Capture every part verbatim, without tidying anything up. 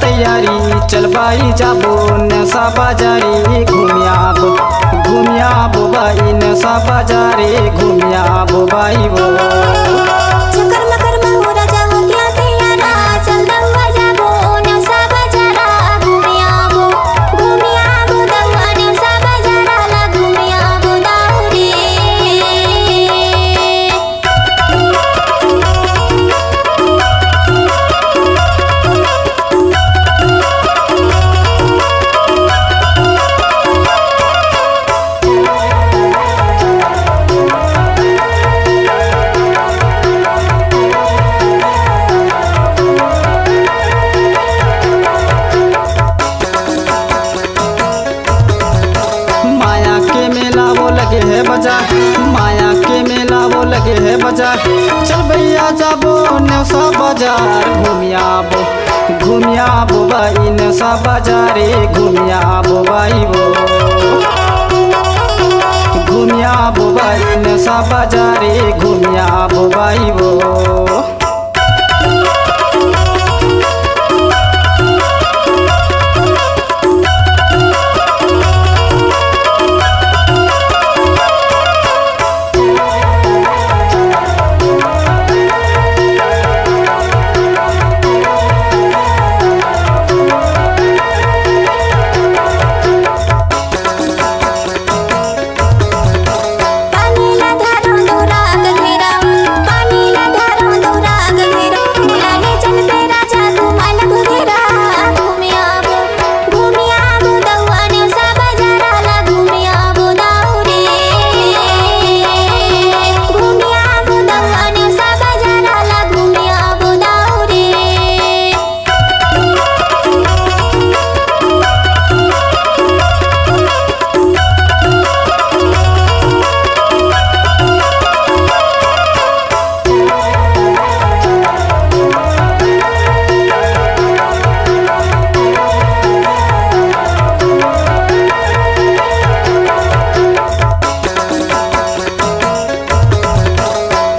तैयारी, चल बाई जाबो नेवसा बाजारी घूमियाबो, घूमियाबो बाई नेवसा बाजारी घूमियाबो बाई वो। चकर मकर महुरा जा हो गया तैयारा, चल दउआ जाबो नेवसा बाजारा घूमियाबो, घूमियाबो दउआ नेवसा बाजारा ला घूमियाबो दाऊ रे। माया के मेला वो लगे हे बाजार, माया के मेला वो लगे हे बाजार। चल भैया जाबो नेवसा बाजार घूमियाबो, घूमियाबो बाई नेवसा बाजारे घूमियाबो बाई वो। घूमियाबो बाई नेवसा बाजारे घूमियाबो बाई वो। पानी ला धरो दौरा गघेरा, पानी ला धरो दौरा गघेरा, बुलाने चलते राजा घुमाए ला घुघेरा, घूमे आबो, घूमे आबो दउआ नेवसा बाजारा ला घूमे आबो दाऊ रे, घूमे आबो दउआ नेवसा बाजारा ला घूमे आबो दाऊ रे।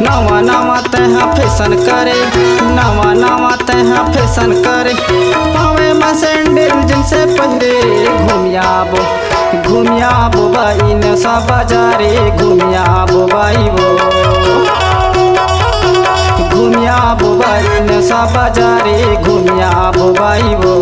नवा नवा तैहा फैशन करे, नवा नवा तैहा फैशन करे, पावे मा सैंडल जींस पहिरे, घूमियाबो, घूमियाबो बाई नेवसा बाजारे, घूमियाबो बाई वो। घूमियाबो बाई नेवसा बाजारे, घूमियाबो बाई वो।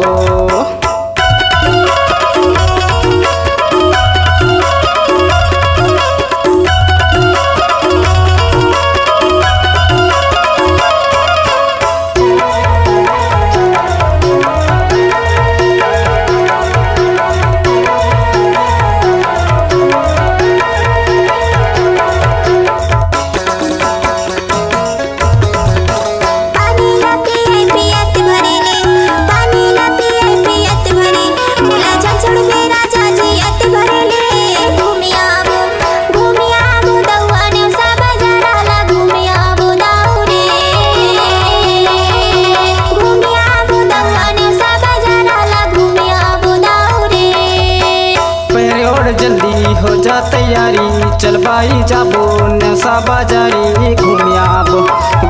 पानी ला पिए पियत भरेले, पानी ला पिए पियत भरेले, मोला झंझड़ में राजा जी अत भरेले। घूमे आबो, घूमे आबो दउआ नेवसा बाजारा ला घूमे आबो दाऊ रे। घूमे आबो दउआ नेवसा बाजारा ला घूमे आबो दाऊ रे। पहिरे ओढ़ जल्दी हो जा तैयारी, चल बाई जाबो नेवसा बाजारी घूमियाबो,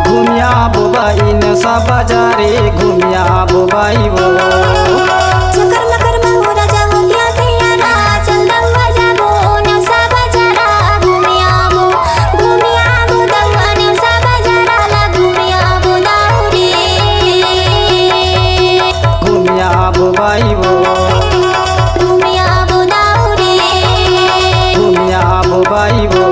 घूमियाबो बाई नेवसा बाजारी घूमियाबो बाई वो। चकर मकर महुरा जा हो गया तैयारा, चल दउआ जाबो नेवसा बाजारा घूमियाबो, घूमियाबो दउआ नेवसा बाजारा ला घूमियाबो दाऊ रे। घूमियाबो बाई वो। घूमियाबो दाऊ रे। घूमियाबो बाई वो।